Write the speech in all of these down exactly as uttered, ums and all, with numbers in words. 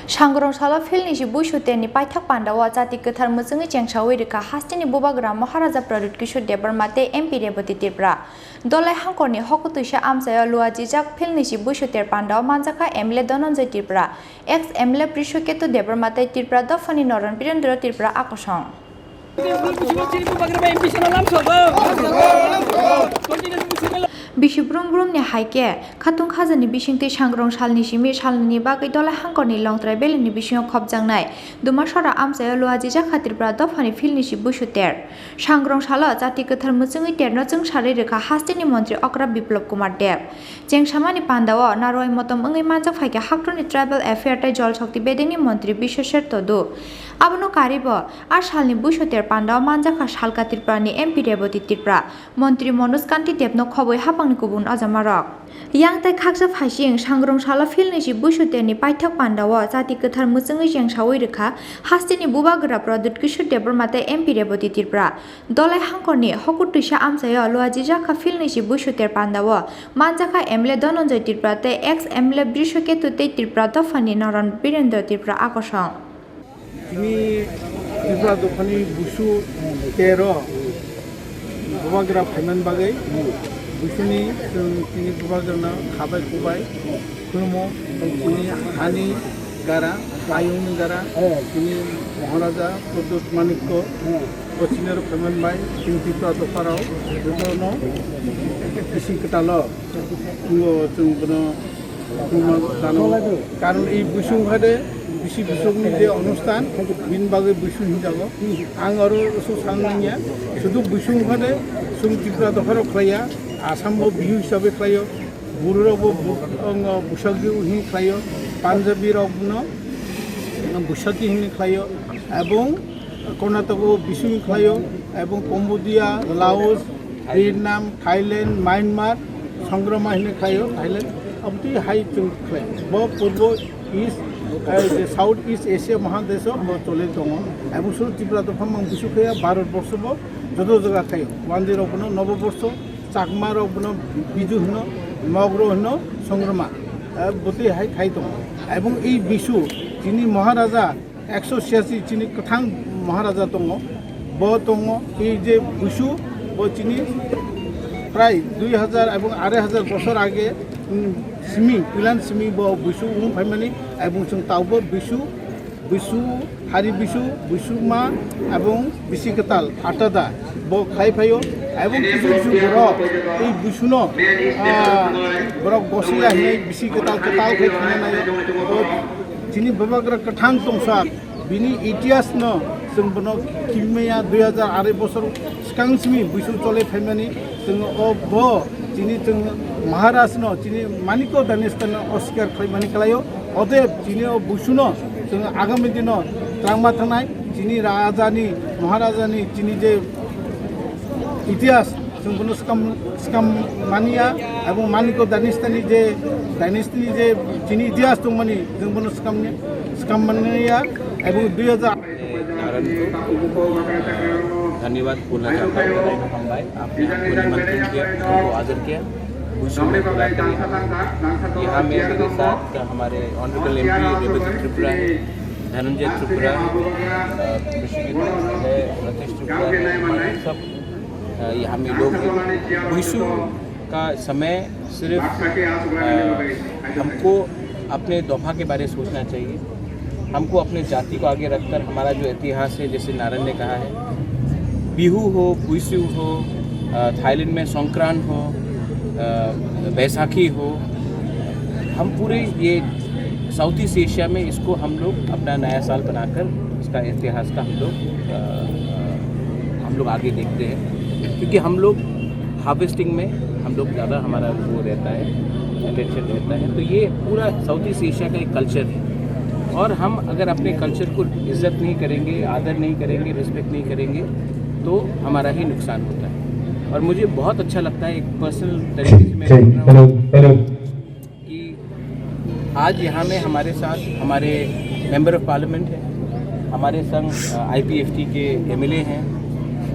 Sangrong salo philni si buisu terni paithak pandao chati kwthar mwchwngwi chengsawi rwkha hasteni bubagra Maharaja Pradyut Kishore Debbarma tei M P Rebati Tripura. Dolai hangkorni hokutwisa amchaio luajijak philni si buisu ter pandao manjakha M L A Dhananjay Tripura, ex M L A Brishaketu Debbarma tei Tripura dophani Noron Birendra Tripura akosong. Bisi brum brumni hai khe, khatung khajani bisingtwi sangrong salni simi salnwini bagwi Dolai hangkorni Longtrai Valley ni bisingo khopjaknai Dumasora amchaio luajijak kha Tripura dophani philni si buisu ter. Sangrong salo chati kwthar mwchwngwi terno chwngsarwi rwkha hasteni montri okra Biplab Kumar Deb. Chengsamani pandao narwai motom wngwi manjak phaikha haktorni Tribal Affair tei Jol Shakti bedengni montri Biswaswar Todu. Abono karibo, a salni buisu ter pandao manjakha salka Tripurani M P Rebati Tripura, montri Manoj Kanti Debno khobwi hapangni kubun ojamarok. Yang tei khaksa phaising sangrong salo philni si buisu terni paithak pandao chati kwthar mwchwngwi chengsawi rwkha hasteni bubagra Pradyut Kishore Debbarma tei M P Rebati Tripura. Dolai hangkorni hokutwisa amchaio luajijak kha philni si buisu ter pandao manjakha M L A Dhananjay Tripura tei ex M L A Brishaketu tei Tripura dophani Noron Birendra Tripura akosong. Tini Tripura dophani buisu tero bubagra phaiman bagwi buisuni chwng tini bubagrano khabai kubai khulumo, tini hani gara, ayungni gara, tini Maharaja Pradyut Manikya, Pochinero phaiman bai, tini Tripura dopharao jotono bising kwtalo wngo chwng bono khuluma dano. Karon ei buisung hade bisi bisokni je onustan, bini bagwi buisung hinjago. Ang aro su sanmanya, sudu buisung hade chwng Tripura dopharao khlaiya, Assam bo Bihu hisabe khlaio, Bororok bo bu-, ang, Buisakhi hin khlaio, Punjabi rok no Buisakhi hin khlaio, ebong Karnataka o Bisu hin khlaio, ebong Cambodia, Laos, Vietnam, Thailand, Myanmar, Songrama hin khlaio, Thailand, aboni hai chwng khlai. Bo purbo East, eh, je South East Asia Mahadesh o bo chole tongo. Ebong suru Tripura dopha mang Bisu khaya Bharat borso bo joto jaga khaio. Wandi rok bono Nobo borso, Chakma rok bono Biju hino, Mogro hino, Songrama, eh, bwtwi hai khai tongo. Ebong ei Bisu chini Maharaja ekso chhiyasi chini kwthang Maharaja tongo, bo tongo, ei je Bisu bo chini prai dui hajar ebong arai hajar bosor age, mm, simi, puilan simi bo Bisu wng phaimani, ebong chwng taubo Bisu, Bisu, Hari Bisu, Bisu Ma, ebong Bisi Kwtal, Atada, bo khai phaio, ebong kisu kisu borok, ei Bisuno, ah, borok gosiya hinwi Bisi Kwtal, Kwtal khai khina naio. Bo chini bubagra kwthang tongsa, bini itihasno chwng bono kimaya dui hajar arai bosor swkang simi Bisu chole phaimani, chwng o bo chini chwng Maharajno, chini Manikya dynasty no osikar khlaimani khlaio. Odeb chini o Bisuno chwng agami dino twlangma thangnai, chini rajani, Maharajani chini je itihas chwng bono swkam, swkam manya, ebong Manikya dynasty ni je, dynasty ni je chini itihas tongmani chwng bono swkam, swkam manya, ebong dui hajar Narayan को, अ, धन्यवाद बोलना चाहता हूँ। आपने हमको निमंत्रण किया, हमको आदर किया। खुश हूँ, बुला कर यहाँ। यहाँ में मेरे साथ हमारे ऑनरेबल एमपी रेवती त्रिपुरा है, धनंजय त्रिपुरा है, अ, ऋषिकेश है, रतीश त्रिपुरा है, हमारे सब, अ, यहाँ में लोग हैं। बुइसु का समय सिर्फ, अ, हमको अपने दोफा के बारे में सोचना चाहिए। हमको अपने जाति को आगे रखकर हमारा जो इतिहास है, जैसे नारायण ने कहा है, बिहू हो, बुइसू हो, अ, थाईलैंड में संक्रांत हो, अ, बैसाखी हो, हम पूरे ये साउथ ईस्ट एशिया में इसको हम लोग अपना नया साल बनाकर इसका इतिहास का हम लोग, अ, हम लोग आगे देखते हैं, क्योंकि हम लोग हार्वेस्टिंग में हम लोग ज़्यादा हमारा वो रहता है, अटेंशन रहता है। तो ये पूरा साउथ ईस्ट एशिया का एक कल्चर है और हम अगर अपने कल्चर को इज्जत नहीं करेंगे, आदर नहीं करेंगे, रिस्पेक्ट नहीं करेंगे तो हमारा ही नुकसान होता है। और मुझे बहुत अच्छा लगता है, एक पर्सनल तरीके से मैं बोल रहा हूँ। कि आज यहाँ में हमारे साथ हमारे मेंबर ऑफ पार्लियामेंट हैं, हमारे संग, अ, आईपीएफटी के एमएलए हैं,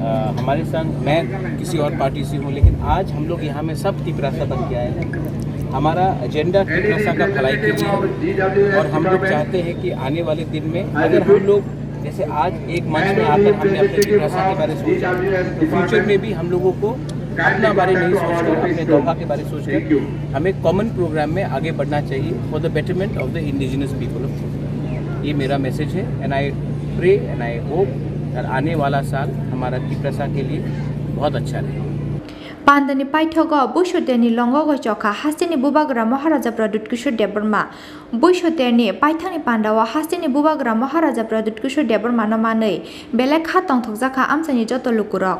अ, हमारे संग, मैं किसी और पार्टी से हूँ, लेकिन आज हम लोग यहाँ में सब तिपरासा बन के आए हैं। हमारा एजेंडा तिपरासा का भलाई के लिए है और हम लोग चाहते हैं कि आने वाले दिन में अगर हम लोग जैसे आज एक मंच में आकर हमने अपने तिपरासा के बारे सोचा, तो फ्यूचर में भी हम लोगों को अपना बारे नहीं सोचकर, अपने दोहा के बारे सोचकर हमें कॉमन प्रोग्राम में आगे बढ़ना चाहिए for the betterment of the indigenous people of Tripura। ये मेरा मैसेज है and I pray and I hope that आने वाला साल हमारा तिपरासा के लिए बहुत अच्छा रहे। Pandani paithogo Buisoterni longogo chokha hasteni Bubagra Maharaja Pradyut Kishore Debbarma. Buisoterni paithakni pandao hasteni Bubagra Maharaja Pradyut Kishore Debbarmano manwi belai kha tongthokjakha amchaini joto lukurok.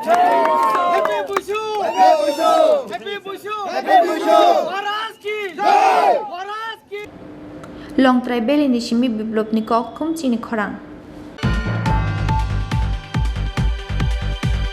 Happy Buisu! Happy Buisu! Happy Buisu! Happy Buisu! Maharaj ki! Jai! Maharaj ki! Longtrai Valley ni simi Biplopni kok khum chini khorang.